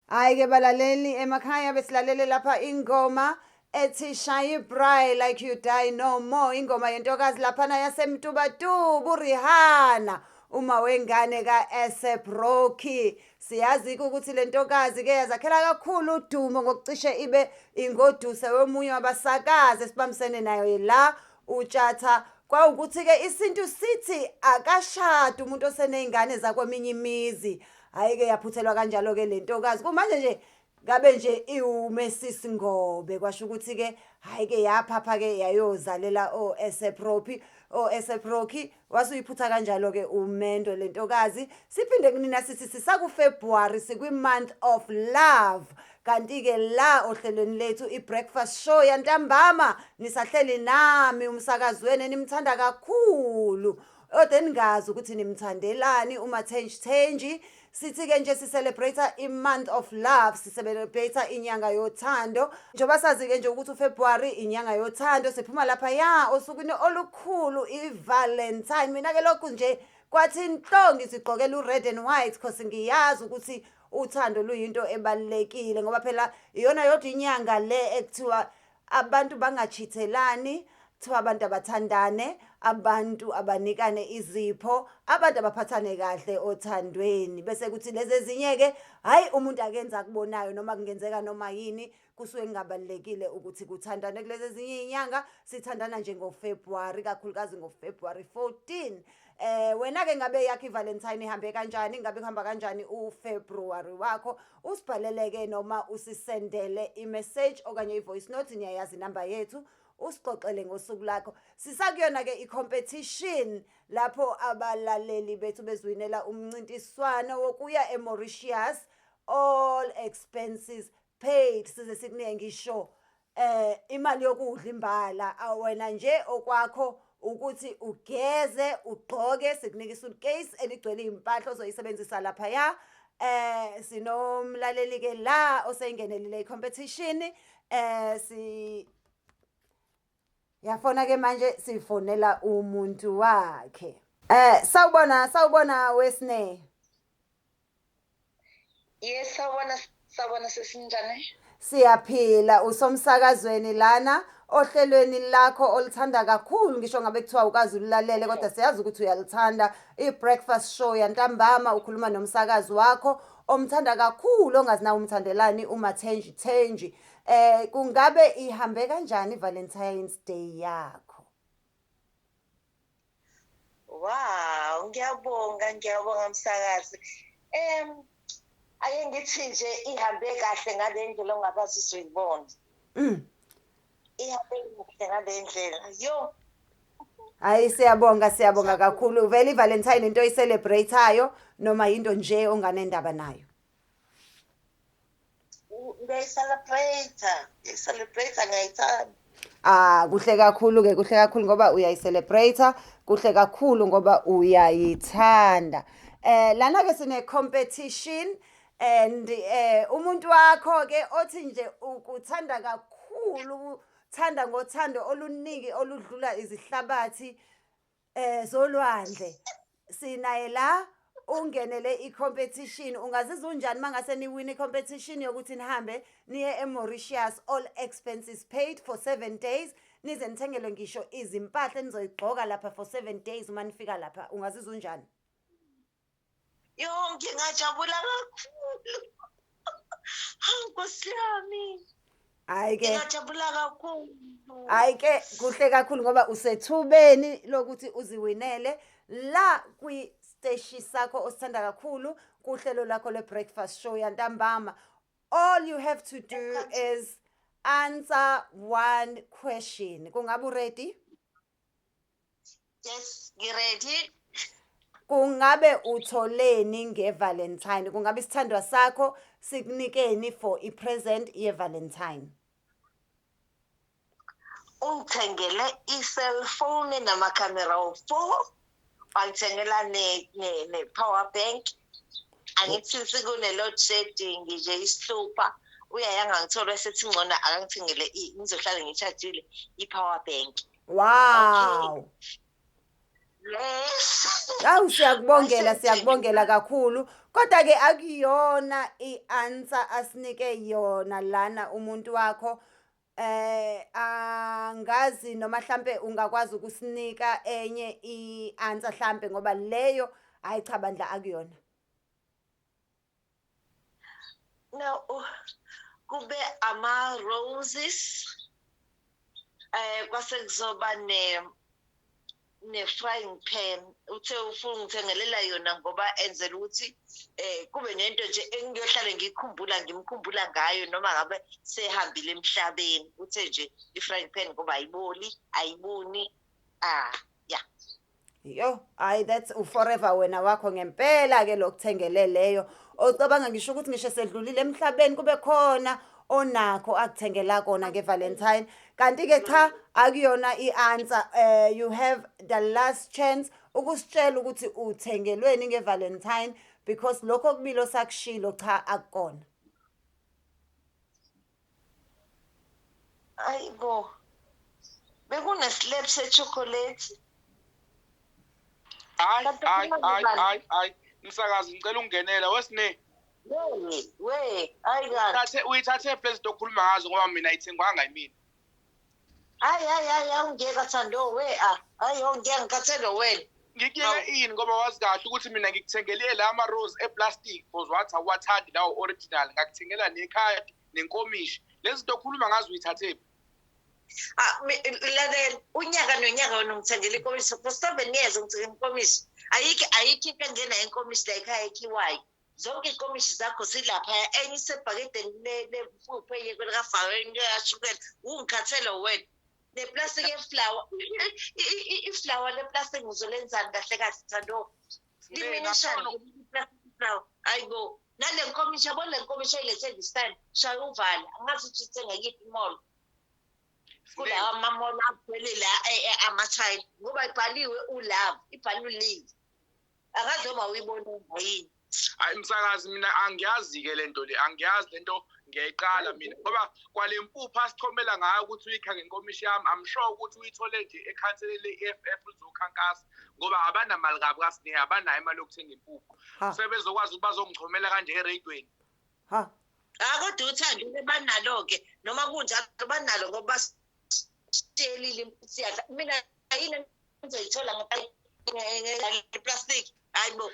Hayi ke balaleli emakhaya, besilalele lapha ingoma ethi "Shayi Braai Like You Die No More", ingoma yentokazi laphana yaseMtubatuba, uRihanna, uma wengane ka-A$AP Rocky. Siyazi ukuthi le ntokazi ke yazakhela kakhulu udumo ngokucishe ibe ingoduse womunye wabasakazi esibambisene nayo la, uTshatha. Kwawukuthi-ke isintu sithi akashadi umuntu oseney'ngane zakweminye imizi. Hhayi-ke, yaphuthelwa kanjalo-ke le ntokazi. Kumanje nje ngabe nje iwumesisi Ngobe, kwasho ukuthi-ke hhayi-ke, yaphapha-ke yayozalela o-A$AP Rocky, o-A$AP Rocky, wasuyiphutha kanjalo-ke umendo le ntokazi. Siphinde kunina sithi sisaku-February, sikwi-month of love, kanti-ke la ohlelweni lethu i-breakfast show yantambama nisahleli nami, umsakazi wenu enimthanda kakhulu, kodwa eningazi ukuthi nimthandelani, uMathenji Thenji. Sithi-ke nje si-celebrate i-month of love, si-celebrate inyanga yothando, njengoba sazi-ke nje ukuthi uFebruary inyanga yothando. Siphuma lapha ya osukwini olukhulu i-Valentine. Mina-ke lokhu nje kwathi nhlo ngizigqokela u-red and white, 'cause ngiyazi ukuthi uthando luyinto ebalulekile, ngoba phela iyona yodwa inyanga le ekuthiwa abantu bangachithelani, kuthiwa abantu abathandane, abantu abanikane izipho, abantu abaphathane kahle othandweni, bese kuthi lezi ezinye-ke, hhayi, umuntu akenza akubonayo noma kungenzeka noma yini, kusuke kungabalulekile ukuthi kuthandane kulezi ezinye iy'nyanga. Sithandana nje ngoFebruary, kakhulukazi ngoFebruary 14. Wena ke ngabe yakho iValentine ihambe kanjani? Ngabe kuhamba kanjani uFebruary wakho? Usibhaleleke noma usisendele imessage okanye ivoice note, niyayazi inamba yethu, usixoxele ngosuku lakho. Sisakuyona ke i-competition lapho abalaleli bethu beziwinela umncintiswano wokuya eMauritius, all expenses paid. Size sikunike ngisho imali yokudla imbala. Wena nje okwakho ukuthi ugeze, ugqoke, sikunika isuitcase eligcwele iy'mpahla ozoyisebenzisa laphaya. Sinomlaleli ke la oseyingenelile i-competition. Si yafona ke manje, sifonela umuntu wakhe. Sawubona, sawubona wesine. Yes, sawubona, sawubona, sesinjani? Siyaphila, usomsakazweni lana ohlelweni lakho oluthanda kakhulu, ngisho ngabe kuthiwa ukaze ululalele, kodwa siyazi ukuthi uyalithanda, i-breakfast show yantambama. Ukhuluma nomsakazi wakho omthanda kakhulu, ongazi nawe umthandelani, uMathenji Thenji. Kungabe ihambe kanjani Valentine's Day yakho? Wow, ngiyabonga, ngiyabonga msakazi. Ake ngithi nje ihambe kahle ngale ndlela ongakazi uzoyibona. Ihambe kahle ngale ndlela. Yo. Hayi, siyabonga, siyabonga kakhulu. Vele iValentine into oyicelebrate-ayo noma into nje onganendaba nayo? Ngiyayicelebrate, ngiyayicelebrate, ngiyayithanda. Ah, kuhle kakhulu ke, kuhle kakhulu ngoba uyayicelebrate, kuhle kakhulu ngoba uyayithanda. Lana ke sine competition and umuntu wakho ke othi nje ukuthanda kakhulu, thanda ngothando oluningi oludlula izihlabathi zolwandle. Sinaye la, ungenele i-competition. Ungazizwa unjani mangase niwine i-competition yokuthi nihambe niye eMauritius, all expenses paid for 7 days, nize nithengelwe ngisho izimpahla enizoyigqoka lapha for 7 days uma nifika lapha? Ungazizwa unjani? Yo, ngingajabula kakhulu. Hawu, Nkosi yami. Hayi ke. Ngingajabula kakhulu. Hayi ke, kuhle kakhulu ngoba usethubeni lokuthi uziwinele la kwi-steshi sakho osithanda kakhulu, kuhlelo lakho le-breakfast show yantambama. All you have to do is answer one question. Kungabe uready? Yes, ngiready. Kungabe utholeni ngeValentine? Kungabe isithandwa sakho sikunikeni for i-present yeValentine? Ungithengele i-cellphone namakhamera awu-4, wangithengela ne-power bank. Angithi sikune-load shedding nje isihlupha, uyayanga ngithola esethi ngcono akangithengele ngizohlala ngishajile, i-power bank. Wow. Yes. Awu, siyakubongela, siyakubongela kakhulu. Kodwa-ke akuyona i-answer asinike yona lana umuntu wakho. Angazi noma hlampe ungakwazi ukusinika enye i-answer hlampe ngoba leyo hhayi cha bandla akuyona. No, kube ama-roses, kwase kuzoba ne-frying pan. Uthe ufuna ungithengelela yona ngoba enzela ukuthi kube nento nje engiyohlale ngikhumbula, ngimkhumbula ngayo noma ngabe sehambile emhlabeni. Uthe nje i-frying pan ngoba ayiboli, ayibuni. Yeah. Yo, hayi, that's u-forever wena wakho ngempela ke lokuthengele leyo. Ocabanga ngisho ukuthi ngisho sedlulile emhlabeni kube khona onakho akuthengela kona nge-Valentine. Kanti-ke cha, akuyona i-answer. You have the last chance ukusitshela ukuthi uthengelweni nge-Valentine, because lokho okubili osakushilo cha akukona. Ayibo. Bekune-slab se-chocolate. Hayi. Kanti Hayi. kuba Hayi. ngubani? Hayi, hayi, msakazi, ngicela ukungenela wesine. We, we, hayi kanti. Uthathe, uyithathe phezulu okhuluma ngazo ngoba mina ayithengwanga yimina. Hayi, hayi, hayi, awungiyeka Thando, we ah. Hayi, awungiyeka, ngikhathele wena. Ngikuyeke ini ngoba wazi kahle ukuthi mina ngikuthengele la ama-rose e-plastic because wathi awuwathandi lawo original, ngakuthengela nekhadi nenkomishi. Lezi zinto okhuluma ngazo uyithathephi? Ah, lalela, unyaka nonyaka wena ungithengela inkomishi for 7 years, ungithengela inkomishi. Ayikho into engenayo inkomishi la ekhaya ekhiwayo. Zonke iy'nkomishi zakho zilaphaya, enye isebhakedeni lempuphu, enye kwelikafayo, enye kashukela. Ungikhathele wena. Ne-plastic ye-flower, i-flower le-plastic ngizolenzani kahle kahle, Thando? Liminishani i-plastic flower? Hayibo, nale nkomishi, yabona le nkomishi oyilethe this time, shaya uvala, angazi ukuthi uyithenga kuyiphi i-mall. Kulawa ama-mall agcwele la ama-China, ngoba ibhaliwe u-love, ibhaliwe u-live. Akazi noma uyibonanga yini. Hayi msakazi, mina angiyazi-ke le nto le, angiyazi le nto, ngiyayiqala mina ngoba kwale mpuphu asichomela ngayo ukuthi uyikha ngenkomishi yami, I'm sure ukuthi uyithole nje ekhanseleni le-EFF lizokhankasa ngoba abanamali kabi kaSine, abanayo imali yokuthenga impuphu. Ha. Sebezokwazi ukuthi bazongichomela kanje ereyidweni. Ha. Ah, kodwa uthando banalo-ke, noma kunjalo banalo ngoba basitshelile impuphu siyadla. Mina yini engizoyithola nge-plastic? Hayi bo.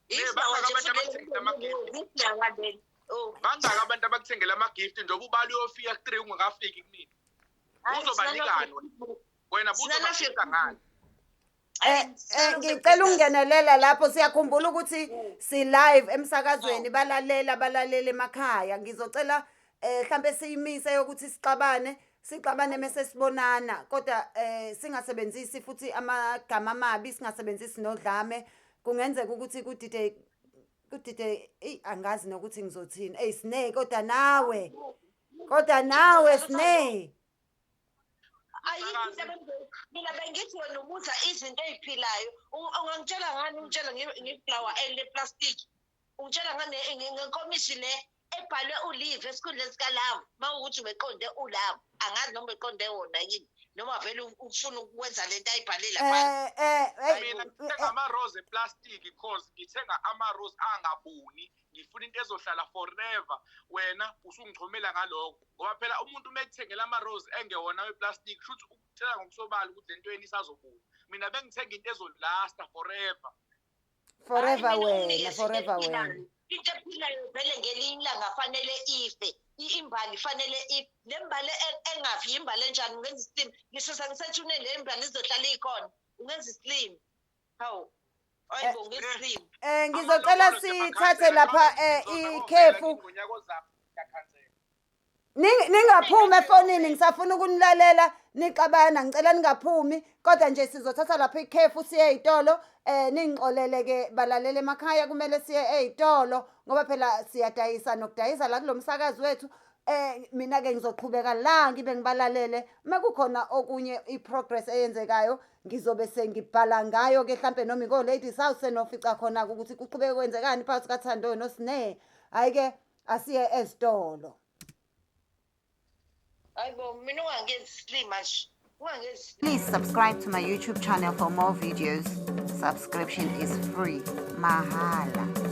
I-flower nje. Bangaki abantu abathengisa ama-gift? I-flower leli. Oh. Bangaki abantu abakuthengela ama-gift njengoba ubala uyofika ku-3 ungakafiki kumina? Uzobanikani wena? Buzobafisa ngani? Ngicela ukungenelela lapho. Siyakhumbula ukuthi si live emsakazweni, balalela, balalela emakhaya. Ngizocela mhlambe siyimise yokuthi sixabane, sixabane mase sibonana, kodwa singasebenzisi futhi amagama amabi, singasebenzisi nodlame. Kungenzeka ukuthi kudide kudide, eyi, angazi nokuthi ngizothini. Ey Sine, kodwa nawe Sine. Ayikho into mina bengithi wena ubuza izinto ey'philayo. Ungangitshela ngani? Ungitshela nge-flower ele-plastic, ungitshela ngani ngenkomishi le ebhalwe u-live esikhundleni sika-love? Uma ukuthi ubeqonde u-love, angazi noma ubeqonde wona yini noma vele ufuna ukwenza lento ayibhale laphana. Mina ngithenga ama-rose e-plastic cause ngithenga ama-rose angabuni, ngifuna into ezohlala forever. Wena usungichomela ngalokho ngoba phela umuntu uma ekuthengela ama-rose engewona we-plastic, kusho ukuthi ukutshela ngokusobala ukuthi le nto yeni isazobuna. Mina bengithenga into ezolasta forever. Forever. Hayi, mina Wena unginikeze into forever wena. ephilayo. Into ephilayo vele ngelinye ilanga fanele ife. Imbali fanele ife. Le mbali engafi imbali enjani? Ungenza isilima ngisho sengisethuneni, le mbali izohlala ikhona. Ungenza isilima, hawu, hayibo, ngesilima. Ngizocela sithathe lapha ikhefu. Ngonyaka ozayo ngiyakhansela. Ningaphumi efonini, ngisafuna ukunilalela nixabana. Ngicela ningaphumi, kodwa nje sizothatha lapha ikhefu siye ey'tolo. Ningixolele ke balalela emakhaya, kumele siye ey'tolo ngoba phela siyadayisa nokudayisa la kulo msakazi wethu. Mina ke ngizoqhubeka la ngibe ngibalalele. Uma kukhona okunye i-progress eyenzekayo, ngizobe sengibhala ngayo ke mhlambe noma iko-Ladies House senofica khona ukuthi kuqhubeke kwenzekani phakathi kaThando noSine. Hhayi ke, asiye ezitolo. Hayibo, mina ungangenzi isilima nje, ungangenzi isilima. Please subscribe to my YouTube channel for more videos. Subscription is free. Mahala.